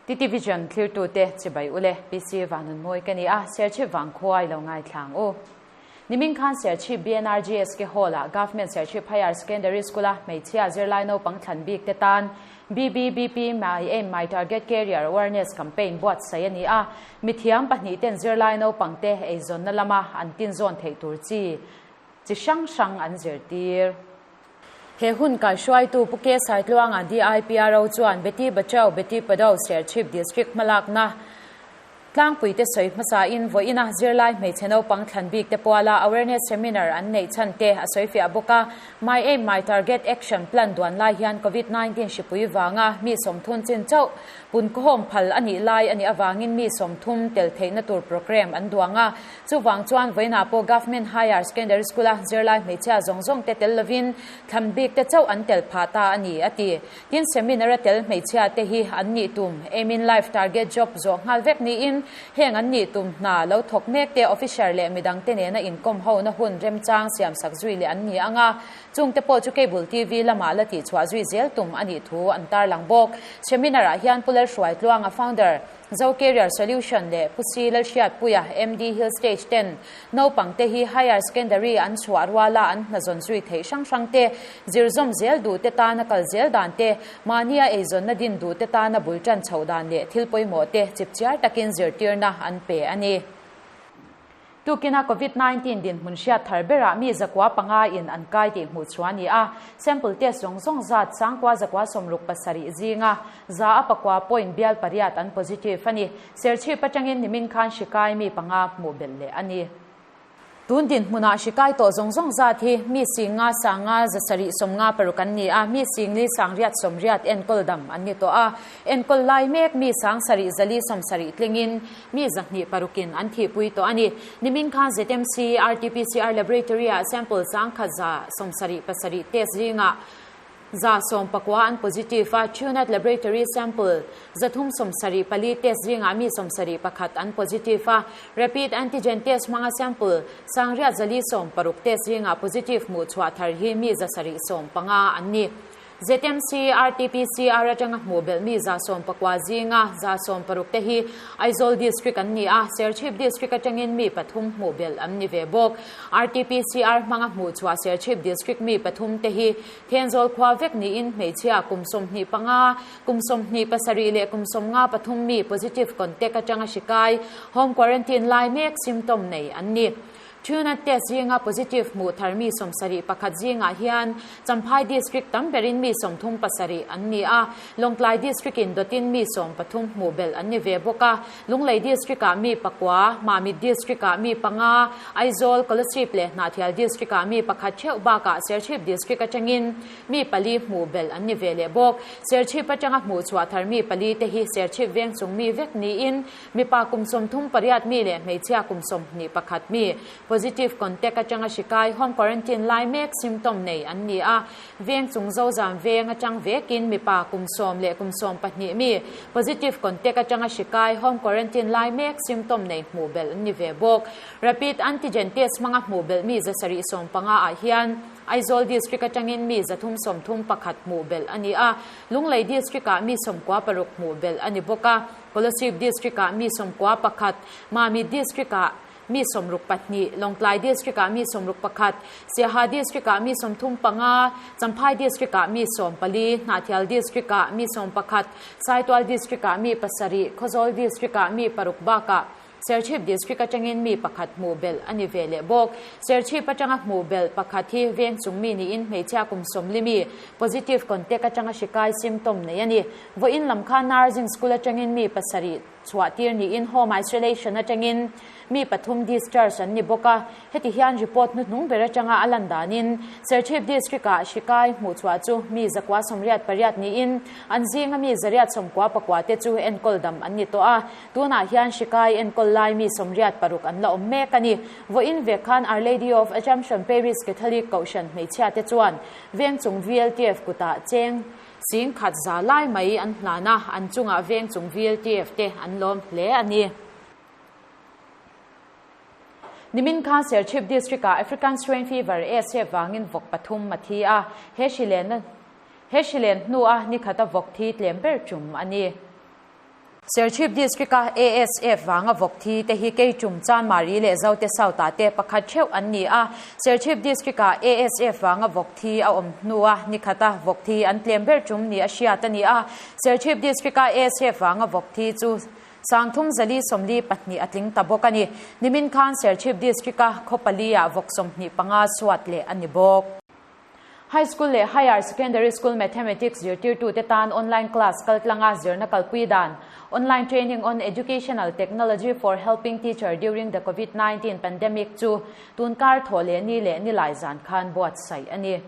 TTVision thlirtute chibai ule PC Vanunmawi ka ni a, Serchhip Vangkhua i lo ngaithla ang u. Nimin khan Serchhip BNRGSK Hall-ah Government Serchhip Higher Secondary School-a hmeichhia zirlai naupang thlan bik te tan BBBP My Aim My Target Career Awareness Campaign buatsaih a ni a, mithiam pahnihten zirlai naupangte eizawnna lama an tinzawn theih tur chi chi hrang hrang an zirtir. He hun kaihruaitu Pu K Saitluanga DIPRO chuan Beti Bachao Beti Padhao Serchhip District hmalakna Tlangpuite sawi hmasain vawiina zirlai hmeichhe naupang thlan bikte puala awareness seminar an neih chhan te a sawifiah bawk a. My Aim My Target Action Plan duan lai hian Covid 19 hripui vanga mi sawmthun chin chauh punkhawm phal a nih lai a nih avangin mi 30 tel theihna tur programme an duang a. Chuvang chuan vawiinah pawh Government Higher Secondary School-a zirlai hmeichhia zawng zawng te tel lovin thlan bikte chauh an tel phah ta a ni, a ti. Tin, seminar-a tel hmeichhia te hi an nih tum Aim in Life Target Job zawh nghal vek niin heng an nih tum hna lo thawk mek te officer leh midang te nena inkawm hona hun remchang siamsak zui leh an ni ang a, chungte pawh chu Cable TV lamah la tihchhuah zui zel tum a nih thu an tarlang bawk. Seminar-ah hian Pu Lalhruaitluanga founder, Zo Career Solution leh Pu Si Lalhriatpuia, MD Hill Stage ten naupang te hi Higher Secondary an chhuah ruala an hna zawn zui theih hrang hrang te, zir zawm zel duh te tana kal zel dan te, mahnia eizawnna din duh te tana bul tan chhoh dan leh thil pawimawh te chipchiar takin zirtirna an pe a ni. Tukina Covid 19 dinhmun hriat thar berah mi 905 in an kai tih hmuh chhuah a ni a, sample test zawng zawng zat 9,967 zinga 109 point bial pariat an positive a ni. Serchhip atangin nimin khan hri kai mi panga hmuh belh leh a ni. Tun dinhmunah hri kai tawh zawng zawng zat hi mi 500 500 756 an ni a, mi 4 8 80 enkawl dam an ni tawh a. Enkawl lai mek mi 7470 tlingin mi 200 parukin an thihpui tawh a ni. Nimin khan ZMC RT-PCR Laboratory-ah sample 1177 test zingah 119 an positive a, Truenat Laboratory sample 374 test zingah mi 71 an positive a, Rapid Antigen test hmanga sample 8460 test zingah positive hmuh chhuah thar hi mi 715 an ni. ZMC RT-PCR atanga hmuh belh mi 119 zinga 160 te hi Aizawl District an ni a, Serchhip District atangin mi pathum hmuh belh an ni ve bawk. RT-PCR hmanga hmuh chhuah Serchhip District mi pathum te hi Thenzawl khua vek niin hmeichhia kum 25, kum 27 leh kum 53 mi positive contact atanga hri kai, home quarantine lai mek symptom nei an ni. Tuna test zinga positive hmuh thar mi 71 zingah hian Champhai District tam berin mi 37 an ni a, Lawngtlai District in dawtin mi 13 hmuh belh an ni ve bawk a, Lunglei District-ah mi pakua, Mamit District-ah mi panga, Aizawl, Kolasib leh Hnahthial District-ah mi pakhat theuh bakah Serchhip District atangin mi pali hmuh belh an ni ve leh bawk. Serchhip atanga hmuh chhuah thar mi pali te hi Serchhip veng chung mi vek niin Mipa kum 38 mi leh hmeichhia kum 21 mi positive contact atanga hri kai home quarantine lai mek symptom nei an ni a. Veng chung zozam veng atang vekin mipa kum 10 leh kum 12 mi positive contact atanga hri kai home quarantine lai mek symptom nei hmuh belh an ni ve bawk. Rapid antigen test hmanga hmuh belh mi 715 ah hian Aizawl District atangin mi 331 hmuh belh a ni a. Lunglei District-ah mi 96 hmuh belh a ni bawk a. Kolasib District-ah mi 91, Mamit District-ah mi 62, Lawngtlai District-ah mi 61, Siaha District-ah mi 35, Champhai District-ah mi 14, Hnahthial District-ah mi 11, Saitual District-ah mi pasarih, Khawzawl District-ah mi paruk bakah Serchhip District atangin mi pakhat hmuh belh a ni ve leh bawk. Serchhip atanga hmuh belh pakhat hi veng chung mi niin hmeichhia kum 40 mi positive contact atanga hri kai symptom nei a ni. Vawiin lam kha Nursing School atangin mi pasarih chhuah tir niin home isolation atangin mi pathum discharge an ni bawk a. Heti hian report hnuhnung ber atanga a lan danin Serchhip District-ah hri kai hmuh chhuah chu mi 188 niin an zinga mi 194 te chu enkawl dam an ni tawh a. Tunah hian hri kai enkawl lai mi 86 an la awm mek a ni. Vawiin vek khan Our Lady of Assumption Parish Catholic Kohhran hmeichhia te chuan veng chung VLTF kutah cheng 10,000 za lai mai an hlan a, an chungah veng chung VLTF te an lawm hle a ni. Nimin khan Serchhip District-ah African Swine Fever ASF vangin vawk pathum a thi a, he hri len hnua ni khata vawk thi tlem ber tum a ni. Serchhip District-a ASF vanga vawk thi te hi Keitum, Chanmari leh Zote South-ah te pakhat theuh an ni a. Serchhip District-ah ASF vanga vawk thi a awm hnua nikhata vawk thi an tlem ber tum ni a hriat a ni a. Serchhip District-a ASF vanga vawk thi chu 3442 a tling ta bawk a ni. Nimin khan Serchhip District-a khaw pali-ah vawk 25 suat leh a ni bawk. High School leh Higher Secondary School Mathematics zirtirtute tan online class kaltlanga zirna kalpui dan, Online Training on Educational Technology for Helping Teacher During the Covid-19 Pandemic chu tunkar thaw leh ni leh nilai zan khan buatsaih a ni.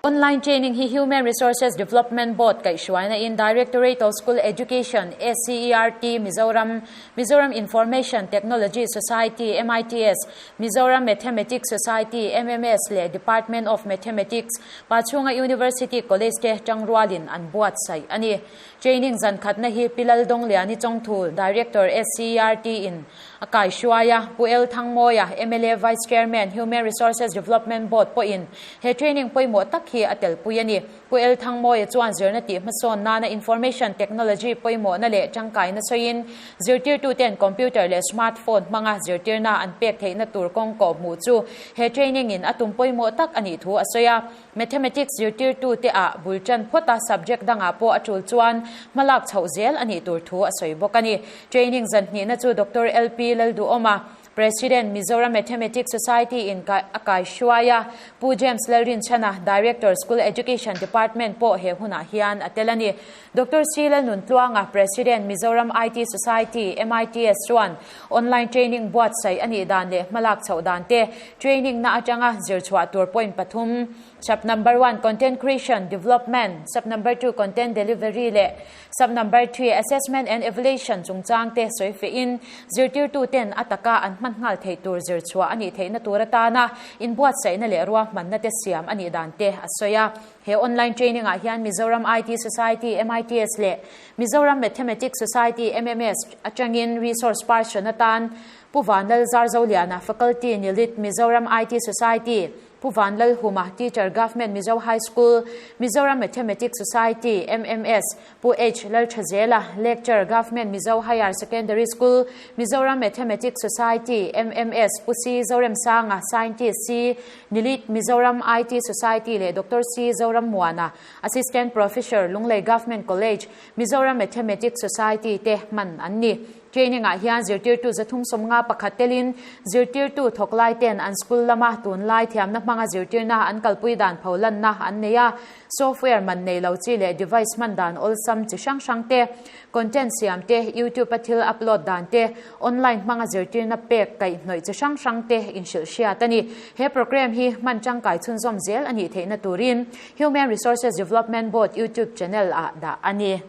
Online training hi Human Resources Development Board kaihhruaina in Directorate of School Education, SCERT, Mizoram, Mizoram Information Technology Society, MITS, Mizoram Mathematics Society, MMS, leh Department of Mathematics, Pachhunga University College te tangrualin an buatsaih a ni. Training zan khatna hi Pi Laldawngliani Chawngthu, Director, SCERT in a kaihruai a, Pu El Thangmawia, mla Vice Chairman, Human Resources Development Board pawhin he training pawimawh tak hi a telpui a ni. Pu El Thangmawia chuan zirna tih hmasawn nana Information Technology pawimawhna leh tangkaina sawiin zirtirtuten computer leh smartphone hmanga zirtirna an pek theihna tur kawng kawh hmuh chu he training in a tum pawimawh tak a nih thu a sawi a. Mathematics zirtirtute ah bul tan phawta subject dangah pawh a tul chuan hmalak chhoh zel a nih tur thu a sawi bawk a ni. Training zan hnihna chu Doctor LP Lalduhawma, President, Mizoram Mathematics Society in a kaihruai a, Pu James Lalrinchhana, Director, School Education Department pawh he hunah hian a tel a ni. Doctor C. Lalnuntluanga, President, Mizoram IT Society, MITS, chuan online training buatsaih a nih dan leh hmalak chhoh dan te, training na atanga zirchhuah tur point pathum, Sub number one, Content Creation, Development, Sub number two, Content Delivery leh Sub number 3, Assessment and Evaluation chungchang te sawi fehin zirtirtuten a taka an hman nghal theih tur zir chhuah a nih theihna tur atana inbuatsaihna leh ruahmanna te siam a nih dan te a sawi a. He online training ah hian Mizoram IT Society, MITS, leh Mizoram Mathematics Society, MMS, atangin resource person atan Pu Vanlal Zarzoliana, Faculty, Nilit, Mizoram IT Society, Pu Vanlalhuma, Teacher, Government Mizo High School, Mizoram Mathematics Society, MMS, Pu H. Lalthazela, Lecturer, Government Mizo Higher Secondary School, Mizoram Mathematics Society, MMS, Pu C. Zoremsanga, Scientist, C. Nilit, Mizoram IT Society leh Doctor C. Zorammuana, Assistant Professor, Lunglei Government College, Mizoram Mathematics Society te hman an ni. Training ah hian zirtirtu 351 telin zirtirtu thawk lai ten an school lama tunlai thiamna hmanga zirtirna an kalpui dan pholanna an nei a, software man nei lo chi leh device hman dan awlsam chi hrang hrang te, content siam te, YouTube a thil upload dan te, online hmanga zirtirna pek kaihhnawih chi hrang hrang te inhrilh hriat a ni. He program hi hman tangkai chhunzawm zel a nih theihna turin Human Resources Development Board YouTube channel ah dah a ni.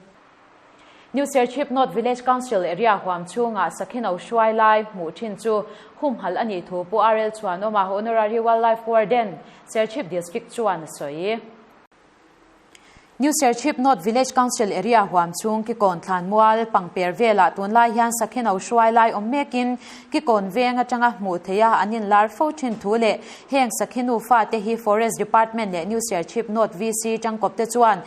New Serchhip North Village Council area huam chhungah Sakhino hruai lai hmuh thin chu humhalh a nih thu Pu RL Chhuanawma, Honorary Wildlife Warden, Serchhip District chuan a sawi. New Serchhip North Village Council area huam chhung Kikawn Thlanmual pangper velah tunlai hian Sakhino hruai lai awm mekin Kikawn veng atanga hmuh theiha an inlar fo thin thu leh heng Sakhinu fate hi Forest Department leh New Serchhip North VC tangkawpte chuan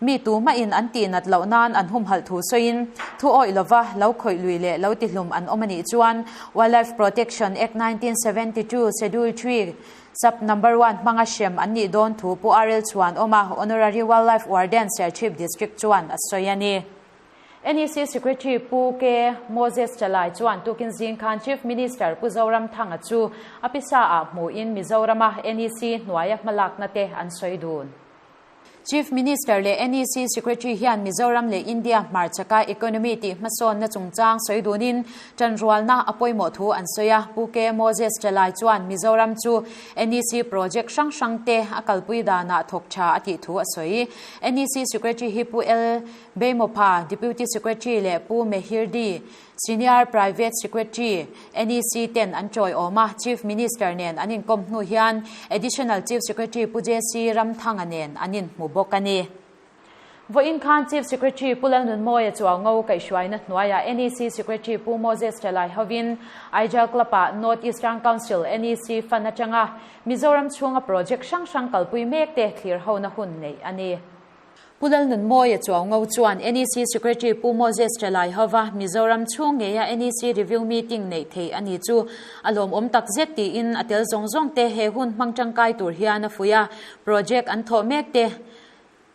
Mi tumahin an tihnat loh nan an humhalh thu sawiin, thu awih lova lo khawih lui leh lo tihlum an awm a nih chuan Wildlife Protection Act 1972 Schedule 3 Sub Number 1 hmanga hrem an nih dawn thu Pu RL Chhuanawma, Honorary Wildlife Warden, Serchhip District chuan a sawi a ni. NEC Secretary Pu K. Moses Chalai chuan tukin zing khan Chief Minister Pu Zoramthanga chu a pisa ah hmuhin Mizorama NEC hnuaia hmalakna te an sawi dun. Chief Minister leh NEC Secretary hian Mizoram leh India hmarchaka economy tih hmasawnna chungchang sawi dunin tanrualna a pawimawh thu an sawi a. Pu K. Moses Chalai chuan Mizoram chu NEC project hrang hrang te a kalpui danah thawk tha a tih thu a sawi. NEC Secretary hi Pu L. Beimawpha, Deputy Secretary leh Pu Mehir D. Senior Private Secretary, NEC ten an chawi awm a, Chief Minister nen an inkawm hnu hian Additional Chief Secretary Pu JC Ramthanga nen an inhmu bawk a ni. Vawiin khan Chief Secretary Pu Lalnunmawia Chuaungo kaihhruaina hnuaiah NEC Secretary Pu Moses Chalai hovin Aijal Club-ah North Eastern Council, NEC, fund atanga Mizoram chhunga project hrang hrang kalpui mek te thlir hona hun neih a ni. Pu Lalnunmawia Chuaungo chuan NEC Secretary Pu Moses Chalai hova Mizoram chhung ngeia NEC Review Meeting neih theih a ni chu a lawmawm tak zet tiin a tel zawng zawng te he hun hmang tangkai tur hian a fuih a, project an thawh mek te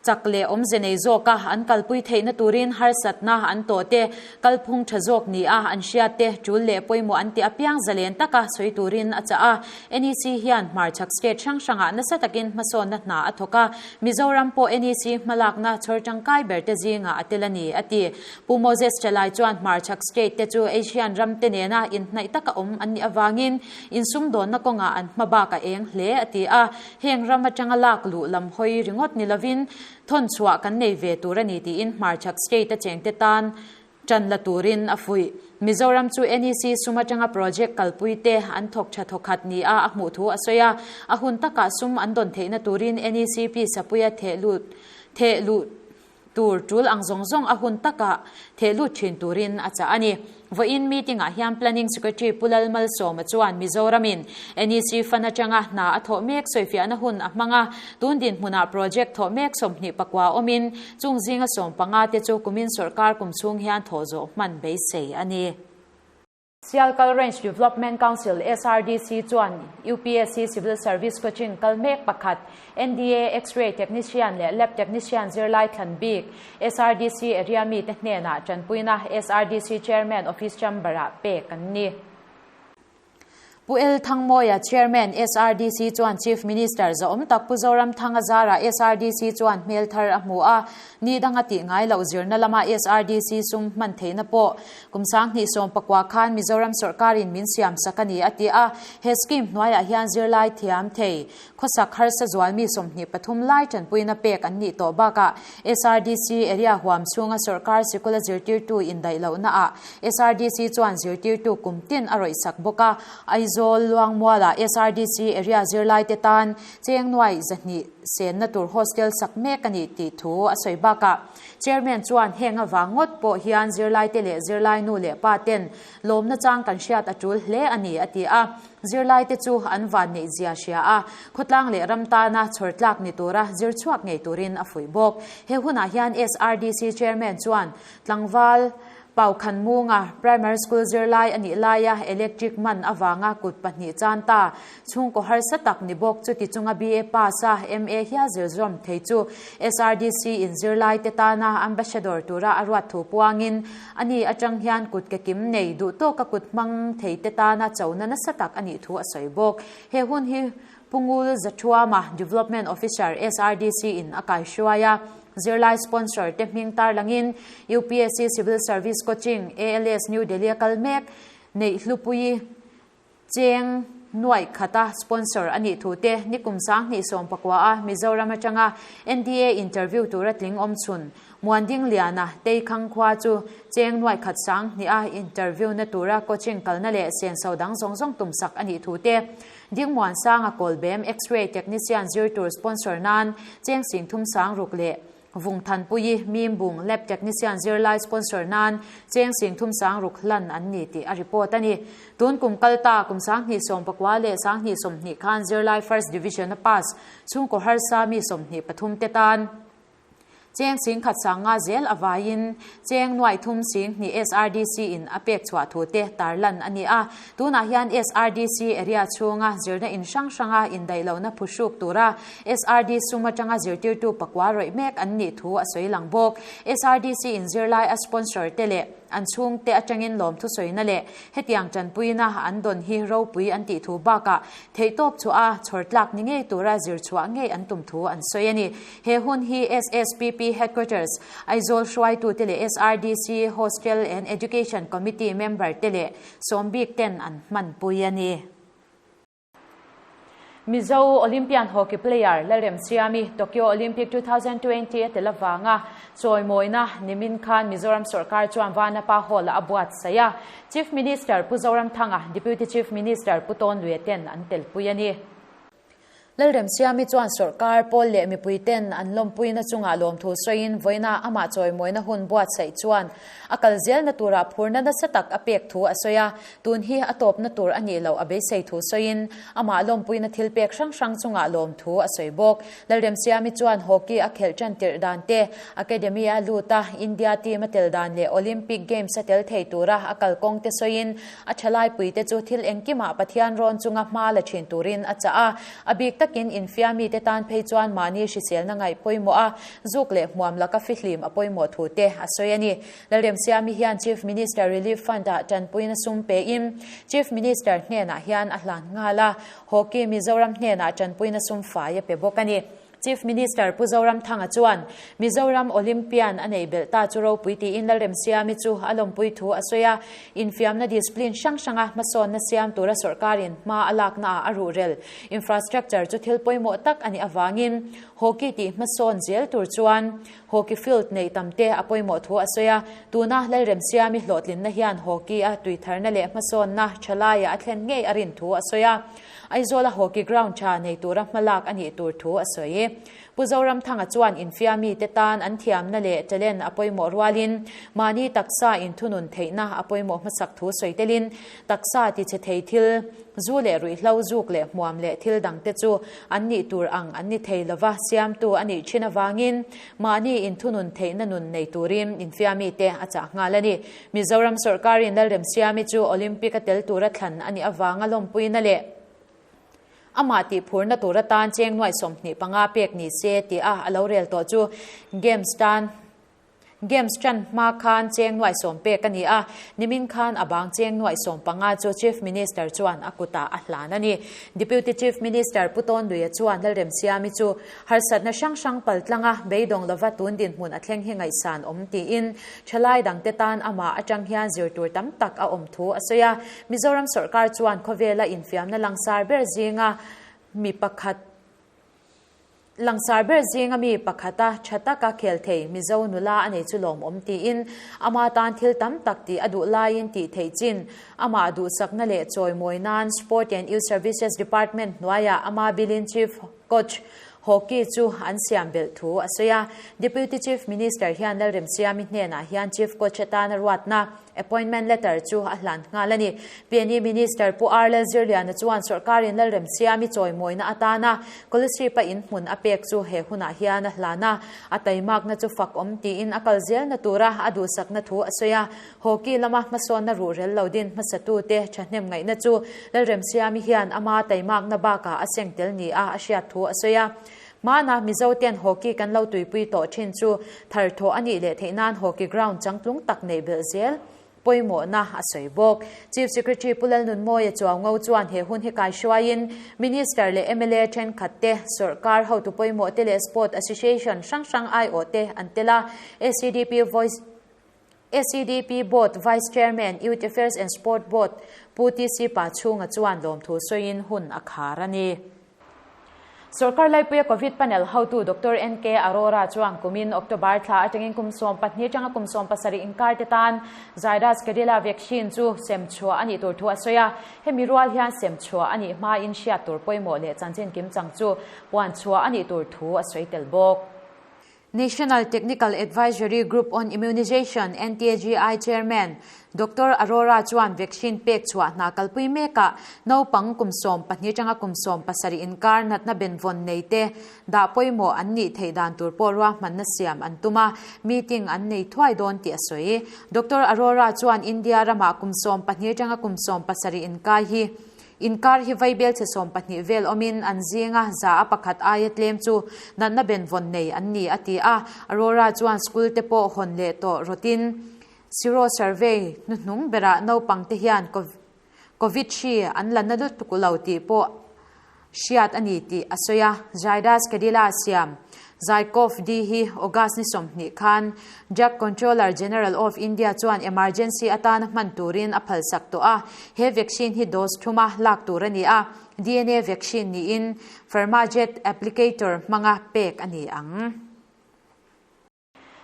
Chak leh awmze nei zawka an kalpui theihna turin harsatna an tawh te, kalphung tha zawk ni a an hriat te, tul leh pawimawh an tih apiang zalen taka sawi turin a chah a. NEC hian hmarchhak state hrang hrangah nasa takin hmasawnna hna a thawk a, Mizoram pawh NEC hmalakna chhawr tangkai ber te zingah a tel a ni, a ti. Pu Moses Chalai chuan hmarchhak state te chu Asian ram te nena inhnaih taka awm an nih avangin insumdawnna kawngah an hma bak a eng hle, a ti a. Heng ram atanga lak luh lam hawi ringawt ni lovin thawn chhuah kan nei ve tur a ni tiin hmarchhak state a chengte tan tan la turin a fuih. Mizoram chu NEC sum atanga project kalpui te an thawk tha thawkhat ni a a hmuh thu a sawi a, a hun takah sum an dawn theihna turin NEC pi Sapuia theh lut theh luh tur tul ang zawng zawng a hun takah theh lut thin turin a chah a ni. Vawiin meeting-ah hian Planning Secretary Pu Lalmalsawma chuan Mizoramin NEC fund atanga hna a thawh mek sawifiahna hun a hmang a, tun dinhmunah project thawh mek 24 awmin chung zinga 15 te chu kumin sawrkar kum chhung hian thawh zawh hman beisei a ni. Sialkal Range Development Council, SRDC, chuan UPSC Civil Service Coaching kal mek pakhat, NDA X-ray Technician leh Lab Technician zirlai thlan bik, SRDC area mite hnenah tanpuina SRDC Chairman Office Chamber-ah pek an ni. Pu L. Thangmawia, Chairman, SRDC chuan Chief Minister zahawm tak Pu Zoramthanga zarah SRDC chuan hmel thar a hmu a, ni danga tih ngai loh zirna lama SRDC sum hman theihna pawh Kum 2019 khan Mizoram sawrkarin min siam sak a ni a ti a, he scheme hnuaiah hian zirlai thiam thei, khawsak harsa zual mi 23 lai tanpuina pek an nih tawh bakah SRDC area huam chhunga sawrkar sikula zirtirtu indaih lohnaah SRDC chuan zirtirtu kum tin a rawih sak bawk a, Aizawl Luangmualah SRDC area zirlaite tan cheng nuai 200 senna tur hostel sak mek a ni tih thu a sawi bakah Chairman chuan heng avang ngawt pawh hian zirlaite leh zirlai nu leh pa ten lawmna chang kan hriat a tul hle a ni, a ti a. Zirlaite chu an van neih zia hria a, khawtlang leh ram tana chhawr tlak ni tura zir chhuak ngei turin a fuih bawk. He hunah hian SRDC Chairman chuan tlangval Paukhan Munga Primary School zirlai a nih laia electric man avanga kut pahnih chan ta Chhungkaw harsa tak ni bawk chuti chunga BA pass a MA hial zir zawm thei chu SRDC in zirlai te tana ambassador tura a ruat thu puangin a ni atang hian kut ke kim nei duh tawka kut hmang thei te tana chona nasa tak a nih thu a sawi bawk. He hun hi Pungul Zathuama, Development Officer, SRDC in a kaihruai a, zirlai sponsor te hming tarlangin UPSC Civil Service Coaching, ALS New Delhi a kal mek neih hlupui Cheng nuaih khata sponsor a nih thu te nikum 2019 a Mizoram atanga NDA interview tura tling awm chhun Muanding Liana Teikhang khua chu cheng nuaih khat sang hnih a interview na tura coaching kalna leh senso dang zawng zawng tum sak a nih thu te Dingmuan Sanga Kawlbem X-ray technician zir tur sponsor nan cheng 36,000 leh Vungthanpuii Mimbung Lab Technician zirlai sponsor nan cheng 36,000 hlan an ni tih a report a ni. Tun kum kal ta kum 2019 leh 2020 khan zirlai First Division a pass chhungkaw harsa mi 23 te tan cheng 10,500 zel avaiin cheng nuai thum 20,000 SRDC in a pek chhuah thu te tarlan a ni a. Tunah hian SRDC area chhunga zirna in hrang hranga indaih lohna phuhruk tura SRD sum atanga zirtirtu pakua rawih mek an nih thu a sawi lang bawk. SRDC in zirlai a sponsor te leh an chhungte atangin lawmthu sawina leh hetiang tanpuina an dawn hi ropui an tih thu bakah theihtawp chhuah a chhawr tlak ni ngei tura zir chhuah ngei an tum thu an sawi a ni. He hun hi SSPP Headquarters, Aizawl hruaitute leh SRDC Hostel and Education Committee member te leh Sawmbik ten an hmanpui a ni. Mizo Olympian hockey player Lalremsiami Tokyo Olympic 2020 a tel avanga chawimawina nimin khan Mizoram sawrkar chuan Vanapa Hall-ah a buatsaih a. Chief Minister Pu Zoramthanga, Deputy Chief Minister Pu Tawnluia ten an telpui a ni. Lalremsiami chuan sawrkar pawl leh mipui ten an lawmpuina chungah lawmthu sawiin vawiina amah chawimawina hun buatsaih chuan a kal zelna turah phurna nasa tak a pek thu a sawi a, tun hi a tawpna tur a nih loh a beisei thu sawiin amah lawmpuina thil pek hrang hrang chungah lawmthu a sawi bawk. Lalremsiami chuan hockey a khelh tan tirh dan te, Academy a lut a, India team a tel dan leh Olympic Games a tel thei tura a kalkawng te sawiin A thalaipuite chu thil engkimah Pathian rawn chunga hma la thin turin a chah a. A bik takin infiamite tan phei chuan mahni hriselna ngaih pawimawh a, zuk leh hmuam laka fihlim a pawimawh thu te a sawi a ni. Lalremsiami hian Chief Minister Relief Fund-ah tanpuina sum pein Chief Minister hnenah hian a hlan nghal a, Hockey Mizoram hnenah tanpuina sum fai a pe bawk a ni. Chief Minister Pu Zoramthanga chuan Mizoram Olympian a nei belh ta chu ropui tiin Lalremsiami chu a lawmpui thu a sawi a, infiamna discipline hrang hranga hmasawnna siam tura sawrkarin hma a laknaah a ruhrel infrastructure chu thil pawimawh tak a nih avangin hockey tih hmasawn zel tur chuan hockey field neih tam te a pawimawh thu a sawi a, tuna Lalremsiami hlawhtlinna hian hockey a tuitharna leh hmasawnna tha laiah a thlen ngei a rin thu a sawi a. Aizawla hockey ground tha nei tura hmalak a nih tur thu a sawi. Pu Zoramthanga chuan infiamite tan an thiamna leh talent a pawimawh rualin mahni taksa inthunun theihna a pawimawh hmasak thu sawi telin taksa tichhe thei thil, zu leh ruihhlo zuk leh hmuam leh thil dangte chu an nih tur ang an ni thei lova siamtu a nih thin avangin mahni inthunun theihna nun nei turin infiamite a chah nghal a ni. Mizoram sawrkarin Lalremsiami chu Olympic a tel tura thlan a nih avanga lawmpuina leh amah tihphurna tur atan cheng nuaih 25 pek ni se tia a lo rel tawh chu Games tan Games tan hma khan cheng nuaih 10 pek a ni a, nimin khan a bang cheng nuaih 15 chu Chief Minister chuan a kutah a hlan a ni. Deputy Chief Minister Pu Tawnluia chuan Lalremsiami chu Harsatna hrang hrang pal tlanga beidawng lova tun dinhmun a thleng hi ngaihsan awm tiin thalai dangte tan amah atang hian zir tur tam tak a awm thu a sawi a. Mizoram sawrkar chuan khawvela infiamna langsar ber zinga mi pakhat langsar ber zinga mi pakhata tha taka khel thei Mizo nula a nei chu lawmawm tiin ama tan thil tam tak tih a duh laiin tih theih chin amah duhsakna leh chawimawi nan Sport and Youth Services Department hnuaiah ama bilin Chief Coach Hockey chu an siam belh thu a sawi a. Deputy Chief Minister hian Lalremsiami hnenah hian Chief Coach atana ruatna, appointment letter, chu a hlan nghal a ni. PNE Minister Pu R Lalzirliana chuan sawrkarin Lalremsiami chawimawina atana Kolasib-a inhmun a pek chu he hunah hian a hlan a. A taimakna chu fak awm tiin a kal zelna tura a duhsakna thu a sawi a. Hockey lama hmasawnna ruhrel lo din hmasatute thahnem ngaihna chu Lalremsiami hian ama taimakna bakah a seng tel nia a hriat thu a sawi a. Hmana Mizoten hockey kan lo tuipui tawh thin chu thar thawh a nih leh theih nan hockey ground changtlung tak neih belh zel pawimawhna a sawi bawk. Chief Secretary Pu Lalnunmawia Chuaungo chuan he hun hi kaihruaiin Minister leh mla thenkhat te, sawrkar hotu pawimawh te leh Sport Association hrang hrang aiawh te an tel a. ACDP Voice. SEDP Board Vice Chairman, Youth Affairs and Sport Board, Pu TC Pachhunga chuan lawmthu sawiin hun a khar a ni. Sorkar Laipuia Covid Panel hotu Doctor NK Arora chuan kumin October thla atangin kum 12 atanga kum 17 inkar te tan Zydus Cadila vaccine chu sem chhuah a nih tur thu a sawi a. Hemi rual hian sem chhuah a nih hmain hriat tur pawimawh leh chanchin kimchang chu puan chhuah a nih tur thu a sawi tel bawk. National Technical Advisory Group on Immunization, NTAGI, Chairman, Doctor Arora chuan vaccine pek chhuah hna kalpui mekah naupang kum 12 atanga kum 17 inkar natna benvawn nei te dah pawimawh an nih theih dan tur pawh ruahmanna siam an tum a, meeting an nei thuai dawn tih a sawi. Doctor Arora chuan India ramah kum 12 atanga kum 17 inkai hi Inkar hi vaibel chhe 12 vel awmin an zinga za a pakhat aia tlem chu natna benvawn nei an ni a ti a. Arora chuan school te pawh hawn leh tawh rawtin sero survey hnuhnung berah naupang te hian Covid hri an la na lutuk lo tih pawh hriat a ni tih a sawi a. Zydus Cadila siam Zykov D hi August ni 20 khan Drug Controller General of India chuan emergency atana hman turin a phalsak tawh a. He vaccine hi dose thuma lak tur a ni a, DNA vaccine niin Pharmajet applicator hmanga pek a ni ang.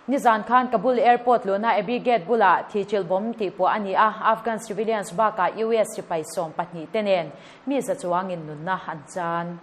Nizan khan Kabul Airport luhna Abbey Gate bulah thihchilh bomb tih puah a ni a, Afghan civilians bakah US sipai 12 te nen mi za chuangin nunna an chan.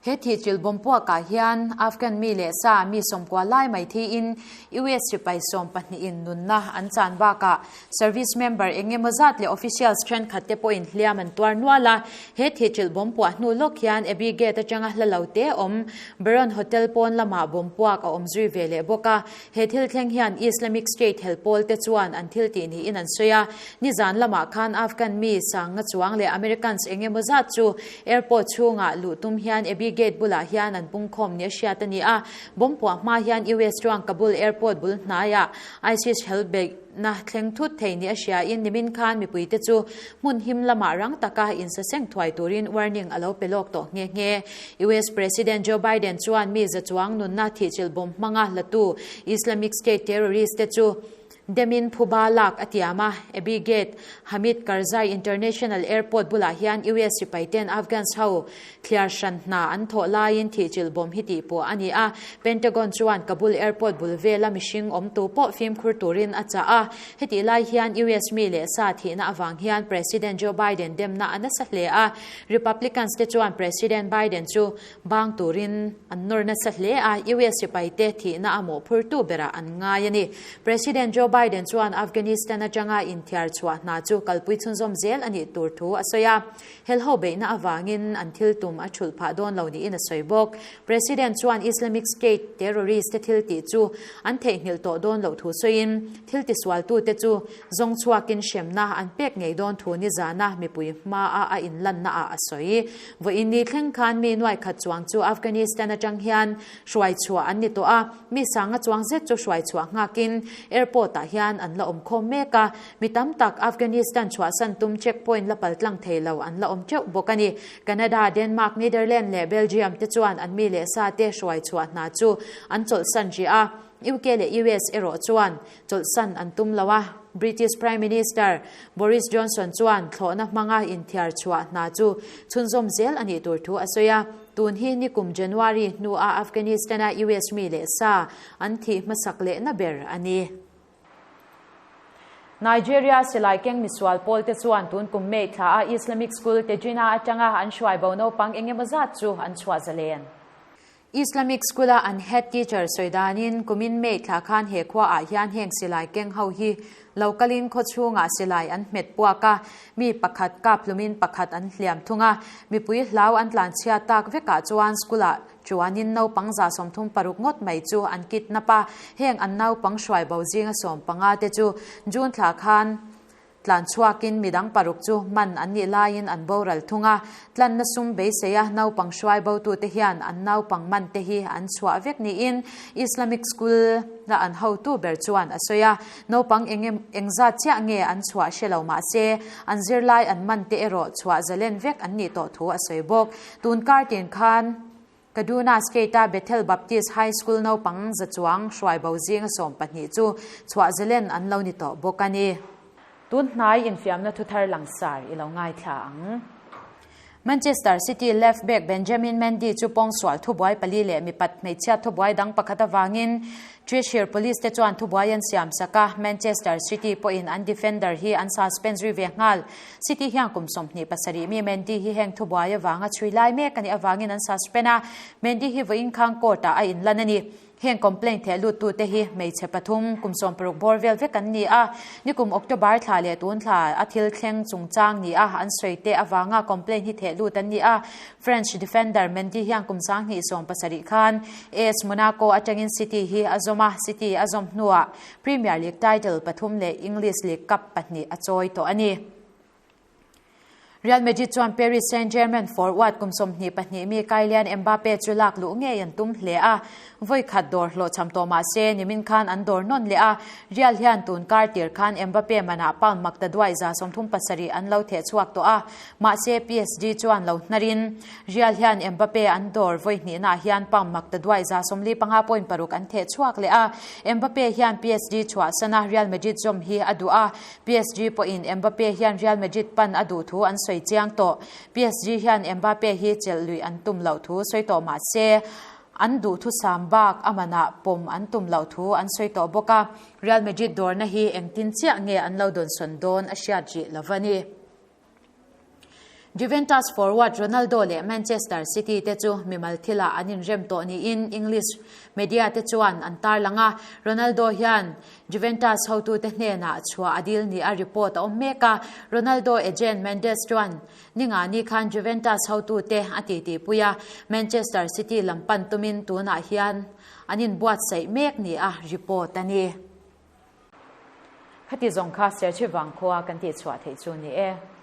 He thihchilh bomb puakah hian Afghan mi leh sa mi sawmkua lai mai thiin US sipai sawmpahnihin nunna an chan bakah service member eng emaw zat leh officials thenkhat te pawhin hliam an tuar nual a. He thihchilh bomb puah hnu lawk hian Abbey Gate atanga hla lo te awm Baron Hotel pawn lamah bomb puak a awm zui ve leh bawk a. He thil thleng hian Islamic State hel pawl te chuan an thil tih niin an sawi a. Nizan lamah khan Afghan mi sanga chuang leh Americans eng emaw zat chu airport chhungah luh tum hian Abbey Gate bulah hian an pungkhawm nia hriat a ni a. Bomb puah hma hian US chuan Kabul airport bul hnaiah ISIS hel beihna thleng thut thei nia hriain nimin khan mipuite chu hmun him lamah rang taka insaseng thuai turin warning a lo pe lawk tawh nghe nghe. US President Joe Biden chuan mi za chuang nunna thihchilh bomb hmanga hlatu Islamic State terrorist te chu Demin phuba lak a tiam a, Abbey Gate, Hamid Karzai International Airport bulah hian US sipaiten Afghans ho thliar hran hna an thawh laiin thihchilh bomb hi tih pawh a ni a. Pentagon chuan Kabul Airport bul vela mihring awmtu pawh fimkhur turin a chah a. Hetih lai hian US mi leh sa thihna avang hian President Joe Biden demna a nasa hle a. Republicans te chuan President Biden chu Bang turin an nawr nasa hle a, US sipaite thihna a mawhphurtu berah an ngai a ni. President Joe Biden chuan Afghanistan atanga inthiar chhuah hna chu kalpui chhunzawm zel a nih tur thu a sawi a, helho beihna avangin an thil tum a thulh phah dawn lo niin a sawi bawk. President chuan Islamic State terrorist te thil tih chu an theihnghilh tawh dawn loh thu sawiin, thil tisualtute chu Zawng chhuakin hremna an pek ngei dawn thu nizana mipui hmaa a inlannaah a sawi. Vawiin ni thleng khan mi nuai khat chuang chu Afghanistan atang hian hruai chhuah an ni tawh a, mi sanga chuang zet chu hruai chhuah nghakin airport-ah hian an la awm khawm mek a, mi tam tak Afghanistan chhuahsan tum checkpoint la paltlang thei lo an la awm teuh bawk a ni. Canada, Denmark, Netherlands leh Belgium te chuan an mi leh sa te hruai chhuah hna chu an chawlhsan rih a, UK leh US erawh chuan Chawlhsan an tum lo a, British Prime Minister Boris Johnson chuan thlawhna hmanga inthiar chhuah hna chu chhunzawm zel a nih tur thu a sawi a. Tun hi nikum January hnua Afghanistan-a US mi leh sa an thih hmasak lehna ber a ni. Nigeria silai keng misual pawlte chuan tun kum May thla a Islamic School Tegina atanga an hruai bo naupang engemaw zat chu an chhuah zalen. Islamic School-a an head teacher sawi danin kumin May thla khan he khuaah hian heng silai keng ho hi lo kalin khaw chhungah silai an hmet puak a, mi pakhat kap hlumin pakhat an hliam thung a. Mipui hlau an tlanchhia tak vekah chuan school-ah chuanin naupang 36 ngawt mai chu an kidnap a, heng an naupang hruai bo zinga 15 te chu June thla khan Tlan chhuakin midang paruk chu man an nih laiin an boral thung a, tlanna sum beiseia naupang hruai botute hian an naupang man te hi an chhuah vek niin Islamic School a an hotu ber chuan a sawi a. Naupang eng engzat chiah nge an chhuah hre lo mah se, an zirlai an man te erawh chhuah zalen vek an nih tawh thu a sawi bawk. Tun kar tin khan. Kaduna State-a Bethel Baptist High School naupang za chuang hruai bo zinga 12 chu chhuah zalen an lo ni tawh bawk a ni. Tun hnai infiamna thuthar langsar i lo ngaithla ang. Manchester City left back Benjamin Mendy chu pawngsual thubuai pali leh mipat hmeichhia thubuai dang pakhat avangin Cheshire Police te chuan thubuai an siam sak a, Manchester City pawhin an defender hi an suspend zui ve nghal. City hian kum 27 mi Mendy hi heng thubuai avanga chhui lai mek a nih avangin an suspend a, Mendy hi vawiin khang court ah a inlan a ni. Heng complaint theh lut tute hi hmeichhe pathum kum 60 bawr vel vek an ni a, nikum October thla leh tun thla a thil thleng chungchang ni a an sawi te avanga complaint hi theh lut an ni a. French defender Mendy hian kum 2017 khan AS Monaco atangin City hi a zawm a, City a zawm hnuah Premier League title pathum leh English League Cup pahnih a chawi tawh a ni. Real Madrid chuan Paris Saint-Germain forward kum 22 mi Kylian Mbappe chu lak luh ngei an tum hle a, vawi khat dawr hlawhchham tawh mah se nimin khan an dawr nawn leh a, Real hian tun kar tir khan Mbappe manah pound makta duai 37 an lo theh chhuak tawh a, mahse PSG chuan lo hnarin Real hian Mbappe an dawr vawi hnihnaah hian pound makta duai 75.6 an theh chhuak leh a, Mbappe hian PSG chhuahsana Real Madrid zawm hi a duh a, PSG pawhin Mbappe hian Real Madrid pan a duh thu an sawi chiang tawh. PSG hian Mbappe hi chelh luih an tum loh thu sawi tawh mah se, an duh thusam bak a manah pawm an tum loh thu an sawi tawh bawk a. Real Madrid dawrna hi engtin chiah nge an lo dawnsawn dawn a hriat rih lo va ni. Juventus forward Ronaldo leh Manchester City te chu mimal thilah an inrem tawh niin English media te chuan an tarlang a, Ronaldo hian Juventus hotute hnenah chhuah a dil ni a report a awm mek a, Ronaldo agent Mendes chuan Ningani khan Juventus hotute a titipui a, Manchester City lam pan tumin tunah hian an inbuatsaih mek ni a report a ni. Khati zawng kha Serchhip Vangkhua kan tihchhuah theih chu ni e.